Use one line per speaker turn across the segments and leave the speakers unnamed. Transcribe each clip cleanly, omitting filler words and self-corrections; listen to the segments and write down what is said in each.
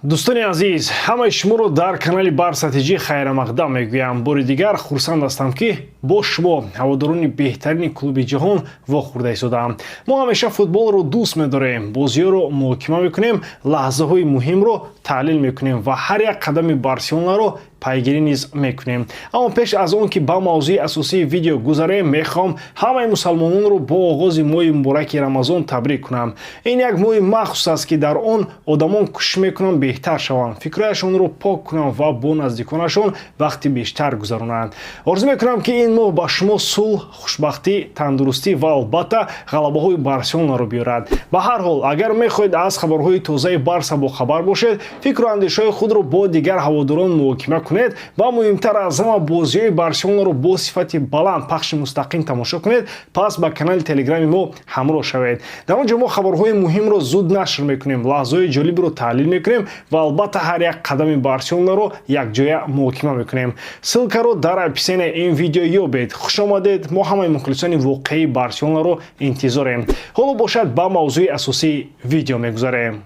Дӯстони азиз, ҳамаи шуморо дар канали Барса ТЖ хайрамақдам мегӯям. Бори дигар хурсанд ҳастам, ки бо шумо, ҳаводорони беҳтарини клуби ҷаҳон, вохӯрда истодаам. Мо ҳамеша футболро дӯст медорем, бозиҳоро муҳокима мекунем, лаҳзаҳои муҳимро таҳлил мекунем ва ҳар як қадами Барселонаро пайгирӣ низ мекунем. Аммо пеш аз он ки ба мавзӯи асосии видео гузарем, мехоҳам ҳамаи мусалмононро бо оғози моҳи мубораки Рамазон табрик кунам. Ин як моҳи махсус аст, ки дар он одамон кӯшиш мекунанд беҳтар шаванд, фикрҳояшонро пок кунанд ва бо наздиконашон вақти бештар гузаронанд. Орзу мекунам, ки ин моҳ ба шумо сулҳ, хушбахтӣ, тандурустӣ ва албатта ғалабаҳои Барселонаро биёрад. Ба ҳар ҳол, агар мехоҳед аз хабарҳои тозаи Барса бохабар бошед, фикру андешаҳои худро бо дигар ҳаводорон муҳокима кунед ва муҳимтар аз ҳама, бозиҳои Барселонаро бо сифати баланд пахши мустақим тамошо кунед, пас ба канали Телеграми мо ҳамроҳ шавед. Дар он ҷо мо хабарҳои муҳимро зуд нашр мекунем, лаҳзаҳои ҷолибро таҳлил мекунем ва албатта ҳар як қадами Барселонаро якҷоя муҳокима мекунем. Ссылкаро дар описанияи ин видео ёбед. Хушомадед, мо ҳамаи мухлисони воқеии Барселонаро интизорем. Ҳоло бошад, ба мавзӯи асосии видео мегузарем.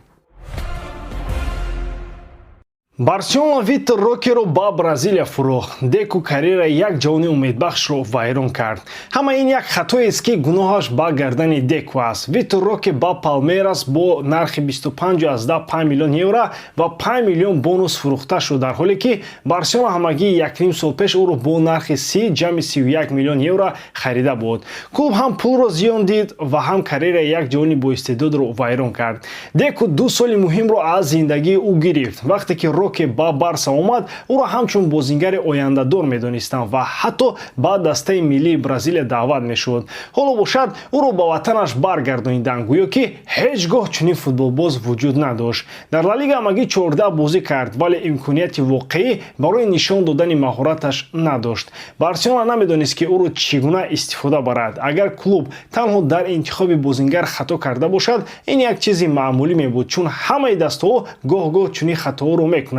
Барселона Витор Рокеро ба Бразилия фурӯхт. Деку карьераи як ҷавони умедбахшро вайрон кард. Ҳама ин як хатоест, ки гуноҳаш ба гардани Деку аст. Витор Роке ба Палмерас бо нархи 25,5 миллион евро ва 5 миллион бонус фурӯхта шуд, дар ҳоле ки Барселона ҳамагӣ якним сол пеш ӯро бо нархи 30 ҷамъи 31 миллион евро харида буд. Клуб ҳам пулро зиён дид ва ҳам карьераи як ҷавони боистеъдодро вайрон кард. Деку 2 соли муҳимро аз зиндагии ӯ гирифт. Вақте ки Роке ба Барса омад, ӯро ҳамчун бозингари ояндадор медонистанд ва ҳатто ба дастаи миллии Бразилия даъват мешуд. Ҳоло бошад, ӯро ба ватанаш баргардониданд, гӯё ки ҳеҷ гоҳ чунин футболбоз вуҷуд надошт. Дар Ла Лига ҳамагӣ 14 бозӣ кард, вале имконияти воқеӣ барои нишон додани маҳораташ надошт. Барселона намедонист, ки ӯро чӣ гуна истифода барад. Агар клуб танҳо дар интихоби бозингар хато карда бошад, ин як чизи маъмулӣ мебуд, чун ҳамаи дастаҳо гоҳ-гоҳ чунин хатоҳоро мекунанд.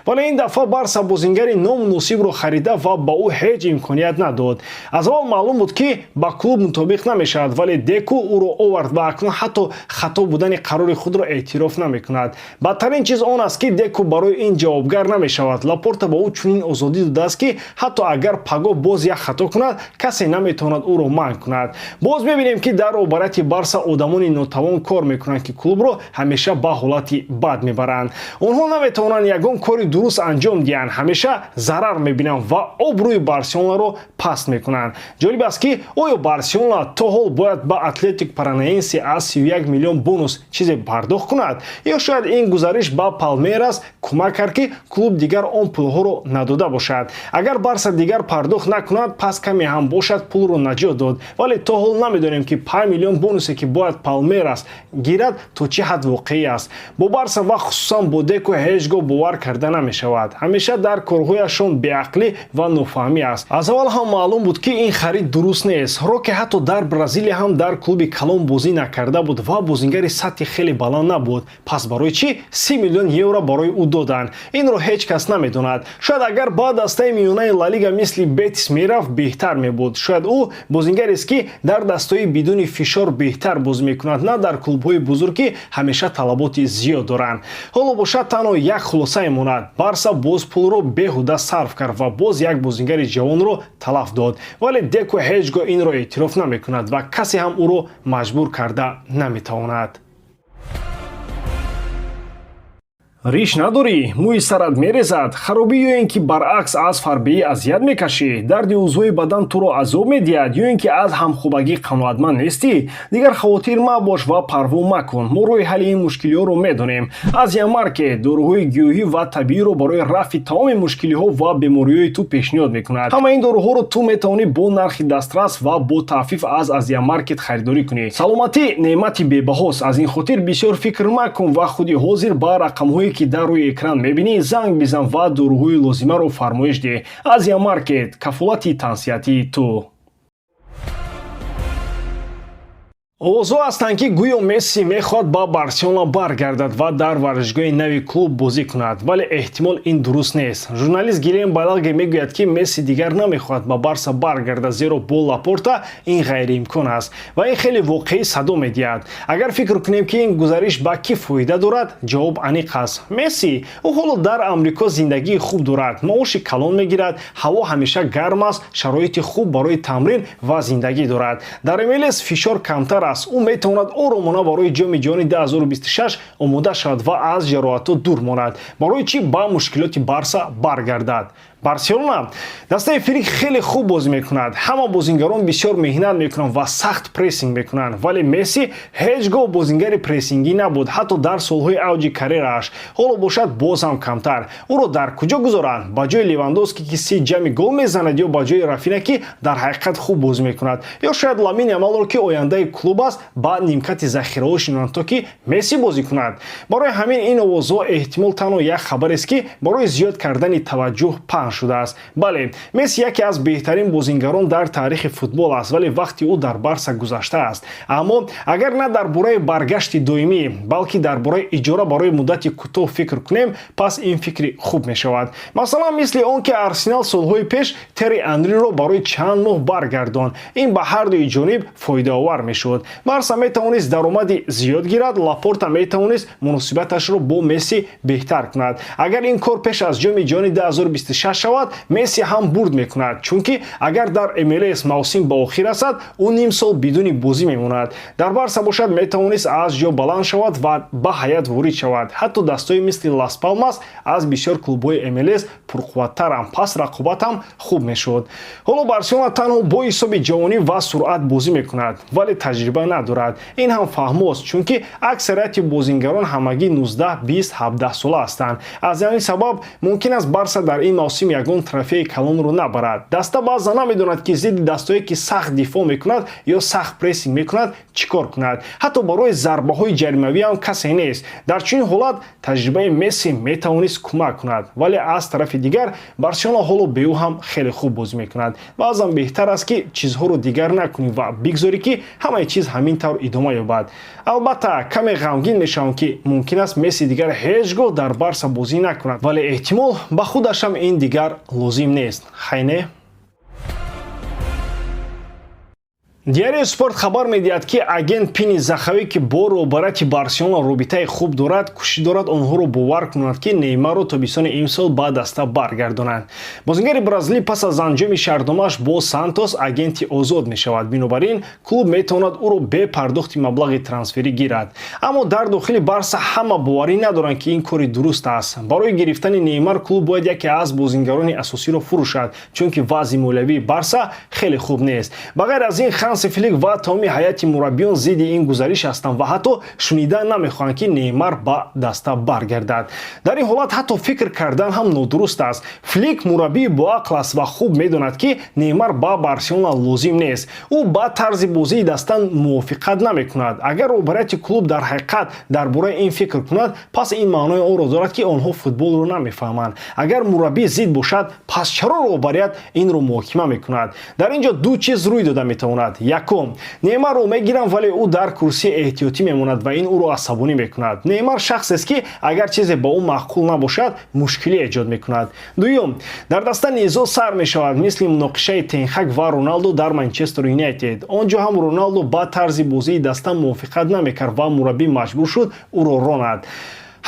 Вале ин дафъа Барса бозингари номуносибро харида ва ба ӯ ҳеҷ имконият надод. Аз аввал маълум буд, ки ба клуб мутобиқ намешавад, вале Деку ӯро овард ва акнун ҳатто хато будани қарори худро эътироф намекунад. Бадтарин чиз он аст, ки Деку барои ин ҷавобгар намешавад. Лапорта ба ӯ чунин озодӣ додааст, ки ҳатто агар пагоҳ боз як хато кунад, касе наметавонад ӯро манъ кунад. Боз мебинем, ки дар роҳбарияти Барса одамони нотавон кор мекунанд, ки клубро ҳамеша ба ҳолати бад мебаранд. Онҳо наметавонанд ягон кори дуруст анҷом диҳанд, ҳамеша зарар мебинанд ва обрӯи Барселонаро паст мекунанд. Ҷолиб аст, ки оё Барселона то ҳол бояд ба Атлетик Паранаенсе аз 31 миллион бонус чизе пардохт кунад, ё шояд ин гузариш ба Палмерас кӯмак кард, ки клуб дигар он пулҳоро надода бошад? Агар Барса дигар пардохт накунад, пас каме ҳам бошад, пулро наҷот дод. Вале то ҳол намедонем, ки 5 миллион бонусе, ки бояд Палмерас гирад, то чӣ ҳад воқеӣ аст. Бо Барса ва хусусан бо Деку ҳеҷ гоҳ бовар карда намешавад. Ҳамеша дар корҳояшон беақлӣ ва нофаҳмӣ аст. Аз аввал ҳам маълум буд, ки ин харид дуруст нест. Роке ҳатто дар Бразилия ҳам дар клуби калон бозӣ накарда буд ва бозингари сатҳи хеле баланд набуд. Пас барои чӣ 30 миллион евро барои ӯ доданд? Инро ҳеҷ кас намедонад. Шояд агар ба дастаи миёнаи Ла Лига мисли Бетис мерафт, беҳтар мебуд. Шояд ӯ бозингарест, ки дар дастаҳои бидуни фишор беҳтар бозӣ мекунад, на дар клубҳои бузург, ки ҳамеша талаботи зиёд доранд. Ҳоло бошад, танҳо як хулосае монад: Барса боз пулро беҳуда сарф кард ва боз як бозингари ҷавонро талаф дод. Вале Деку ҳеҷ гоҳ инро эътироф намекунад ва касе ҳам ӯро маҷбур карда наметавонад. Риш надорӣ, мӯи сарат мерезад, харобӣ ё ин ки баръакс аз фарбеӣ азият мекашӣ, дарди узвҳои бадан туро азоб медиҳад ё ин ки аз ҳамхобагӣ қаноатманд нестӣ? Дигар хавотир мабош ва парво макун. Мо роҳи ҳалли ин мушкилиҳоро медонем. Азия Маркет доруҳои гиёҳӣ ва табииро барои рафъи тамоми мушкилиҳо ва бемориҳои ту пешниҳод мекунад. Ҳама ин доруҳоро ту метавонӣ бо нархи дастрас ва бо таъфиф аз Азия Маркет харидорӣ кунӣ. Саломатӣ неъмати бебаҳост. Аз ин хотир бисёр фикр макун ва худи ҳозир ба рақамҳое, ки дар рӯи экран мебинӣ, занг бизан ва доруҳои лозимаро фармоиш деҳ. Азия Маркет — кафолати тансиҳатии ту. Овозҳо ҳастанд, ки гӯё Месси мехоҳад ба Барселона баргардад ва дар варзишгоҳи нави клуб бозӣ кунад, вале эҳтимол ин дуруст нест. Журналист Гилем Балаге мегӯяд, ки Месси дигар намехоҳад ба Барса баргардад, зеро бо Лапорта ин ғайриимкон аст ва ин хеле воқеӣ садо медиҳад. Агар фикр кунем, ки ин гузариш ба кӣ фоида дорад, ҷавоб аниқ аст: Месси. Ӯ ҳоло дар Амрико зиндагии хуб дорад, маоши калон мегирад, ҳаво ҳамеша гарм аст, шароити хуб барои тамрин ва зиндагӣ дорад. Дар МЛС фишор камтар аст, ӯ метавонад оромона барои Ҷоми ҷаҳони 2026 омода шавад ва аз ҷароҳатҳо дур монад. Барои чӣ ба мушкилоти Барса баргардад? Барселона, дастаи Флик хеле хуб бозӣ мекунад, ҳама бозингарон бисёр меҳнат мекунанд ва сахт прессинг мекунанд, вале Месси ҳеҷ гоҳ бозингари прессингӣ набуд, ҳатто дар солҳои авҷи карьерааш. Ҳоло бошад, боз ҳам камтар. Ӯро дар куҷо гузоранд? Ба ҷои Левандовски, ки 30 ҷамъи гол мезанад, ё ба ҷои Рафина, ки дар ҳақиқат хуб бозӣ мекунад, ё шояд Ламин Ямалро, ки ояндаи клуб аст, ба нимкати захираҳо шинонанд, то ки Месси бозӣ кунад? Барои ҳамин ин овозҳо эҳтимол танҳо як хабарест, ки барои зиёд кардани таваҷҷӯҳ паҳн шудааст. Бале, Месси яке аз беҳтарин бозингарон дар таърихи футбол аст, вале вақти ӯ дар Барса гузаштааст. Аммо агар на дар бораи баргашти доимӣ, балки дар бораи иҷора барои муддати кӯтоҳ фикр кунем, пас ин фикри хуб мешавад. Масалан, мисли он ки Арсенал солҳои пеш Терри Анриро барои чанд моҳ баргардонд. Ин ба ҳардуи ҷониб фоидаовар мешуд: Барса метавонист даромади зиёд гирад, Лапорта метавонист муносибаташро бо Месси беҳтар кунад. Агар ин кор пеш аз Ҷоми ҷаҳони 2026 шавад, Месси ҳам бурд мекунад, чунки агар дар МЛС мавсим ба охир расад, ӯ ним сол бидуни бозӣ мемонад. Дар Барса бошад, метавонист аз ҷо баланд шавад ва ба ҳайат ворид шавад. Ҳатто дастҳои мисли Лас Палмас аз бисёр клубҳои МЛС пурқувваттаранд, пас рақобат ҳам хуб мешуд. Ҳоло Барселона танҳо бо ҳисоби ҷавонӣ ва суръат бозӣ мекунад, вале таҷриба надорад. Ин ҳам фаҳмост, чунки аксарияти бозингарон ҳамагӣ 19, 20, 17 сола ҳастанд. Аз ҳамин сабаб мумкин аст, Барса дар ин мавсим ягон трофеи калонро набарад. Даста баъзан намедонад, ки зидди дастое, ки сахт дифоъ мекунад ё сахт прессинг мекунад, чӣ кор кунад. Ҳатто барои зарбаҳои ҷаримавӣ ҳам касе нест. Дар чунин ҳолат таҷрибаи Месси метавонист кӯмак кунад, вале аз тарафи дигар Барселона ҳоло бе ӯ ҳам хеле хуб бозӣ мекунад. Баъзан беҳтар аст, ки чизҳоро дигар накунӣ ва бигзорӣ, ки ҳамаи чиз ҳамин тавр идома ёбад. Албатта, каме ғамгин мешавам, ки мумкин аст, Месси дигар ҳеҷ гоҳ дар Барса бозӣ накунад, вале эҳтимол ба худашам ин дигар лозим нест, хайне. Диарио Спорт хабар медиҳад, ки агент Пини Захавӣ, ки бо роҳбарияти Барселона робитаи хуб дорад, кӯшиш дорад онҳоро бовар кунад, ки Неймарро тобистони имсол ба даста баргардонанд. Бозингари бразилӣ пас аз анҷоми шартномааш бо Сантос агенти озод мешавад, бинобар ин клуб метавонад ӯро бе пардохти маблағи трансферӣ гирад. Аммо дар дохили Барса ҳама боварӣ надоранд, ки ин кори дуруст аст. Барои гирифтани Неймар клуб бояд яке аз бозингарони асосиро фурӯшад, чунки вазъи молиявии Барса хеле хуб нест. Ба ғайр аз ин, Ханси Флик ва тамоми ҳайати мураббиён зидди ин гузариш ҳастанд ва ҳатто шунида намехоҳанд, ки Неймар ба даста баргардад. Дар ин ҳолат ҳатто фикр кардан ҳам нодуруст аст. Флик мураббии боақл аст ва хуб медонад, ки Неймар ба Барселона лозим нест. Ӯ ба тарзи бозии даста мувофиқат намекунад. Агар роҳбарияти клуб дар ҳақиқат дар бораи ин фикр кунад, пас ин маънои онро дорад, ки онҳо футболро намефаҳманд. Агар мураббӣ зид бошад, пас чаро роҳбарият инро муҳокима мекунад? Дар ин ҷо ду чиз рӯй дода метавонад. Якум, Неймарро мегиранд, вале ӯ дар курсии эҳтиётӣ мемонад ва ин ӯро асабонӣ мекунад. Неймар шахсест, ки агар чизе ба ӯ маъқул набошад, мушкилӣ эҷод мекунад. Дуюм, дар даста низоъ сар мешавад, мисли муноқишаи Тенхак ва Роналдо дар Манчестер Юнайтед. Он ҷо ҳам Роналдо ба тарзи бозии даста мувофиқат намекард ва мураббӣ маҷбур шуд ӯро ронад.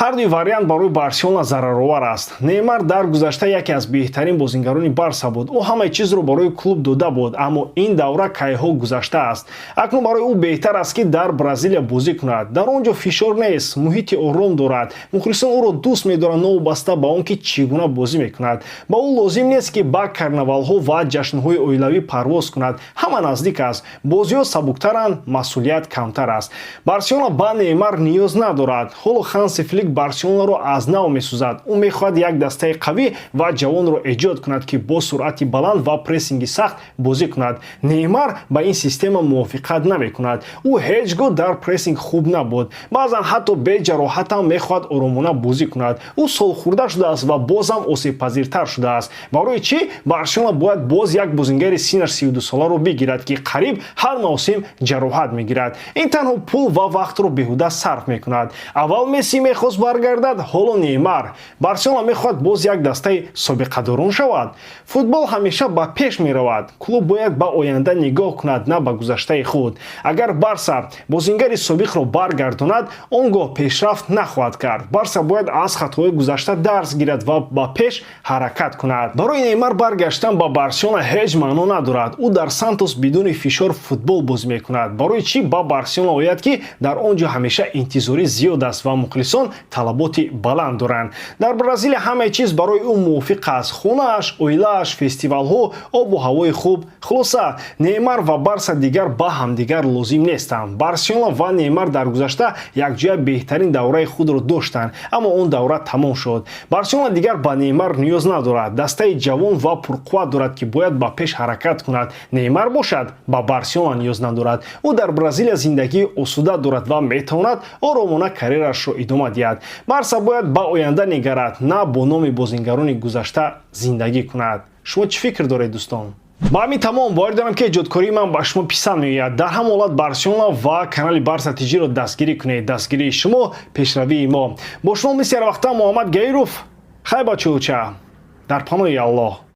Ҳардуи вариант барои Барселона зараровар аст. Неймар дар гузашта яке аз беҳтарин бозингарони Барса буд. Ӯ ҳамаи чизро барои клуб дода буд, аммо ин давра кайҳо гузаштааст. Акнун барои ӯ беҳтар аст, ки дар Бразилия бозӣ кунад. Дар он ҷо фишор нест, муҳити ором дорад, мухлисон ӯро дӯст медоранд, новобаста ба он ки чӣ гуна бозӣ мекунад. Ба ӯ лозим нест, ки ба карнавалҳо ва ҷашнҳои оилавӣ парвоз кунад. Ҳама наздик аст, бозиҳо сабуктаранд, масъулият камтар аст. Барселона ба Неймар ниёз надорад. Ҳоло Ханси Флик Флик Барселонаро аз нав месозад. Ӯ мехоҳад як дастаи қавӣ ва ҷавонро эҷод кунад, ки бо суръати баланд ва прессинги сахт бозӣ кунад. Неймар ба ин система мувофиқат намекунад. Ӯ ҳеҷ гоҳ дар прессинг хуб набуд. Баъзан ҳатто бе ҷароҳатам мехоҳад оромона бозӣ кунад. Ӯ солхӯрда шудааст ва бозам осебпазиртар шудааст. Барои чӣ Барселона бояд боз як бозингари синнаш 32 соларо бигирад, ки қариб ҳар мавсим ҷароҳат мегирад? Ин танҳо пул ва вақтро беҳуда сарф мекунад. Аввал Месси мехост баргардад, ҳоло Неймар. Барселона мехоҳад боз як дастаи собиқадорон шавад? Футбол ҳамеша ба пеш меравад. Клуб бояд ба оянда нигоҳ кунад, на ба гузаштаи худ. Агар Барса бозингари собиқро баргардонад, он гоҳ пешрафт нахоҳад кард. Барса бояд аз хатоҳои гузашта дарс гирад ва ба пеш ҳаракат кунад. Барои Неймар баргаштан ба Барселона ҳеҷ маъно надорад. Ӯ дар Сантос бидуни фишор футбол бозӣ мекунад. Барои чӣ ба Барселона ояд, ки дар он ҷо ҳамеша интизорӣ зиёд аст ва мухлисон талаботи баланд доранд? Дар Бразилия ҳамаи чиз барои ӯ мувофиқ аст: хонааш, оилааш, фестивалҳо, обу ҳавои хуб. Хулоса, Неймар ва Барса дигар ба ҳамдигар лозим нестанд. Барселона ва Неймар дар гузашта якҷоя беҳтарин давраи худро доштанд, аммо он давра тамом шуд. Барселона дигар ба Неймар ниёз надорад. Дастаи ҷавон ва пурқувват дорад, ки бояд ба пеш ҳаракат кунад. Неймар бошад, ба Барселона ниёз надорад. Ӯ дар Бразилия зиндагии осуда дорад ва метавонад оромона карьерашро идома диҳад. Барса бояд ба оянда нигарад, на бо номи бозингарони гузашта зиндагӣ кунад. Шумо чӣ фикр доред, дӯстон? Ба ҳамин тамом. Боварӣ дорам, ки эҷодкории ман ба шумо писанд меояд. Дар ҳам ҳолат Барселона ва канали Барса Тиҷиро дастгирӣ кунед. Дастгирии шумо — пешравии мо. Бо шумо мисли ҳарвақта Муҳаммад Гаиров. Хай, бачауча, дар паноҳи Аллоҳ.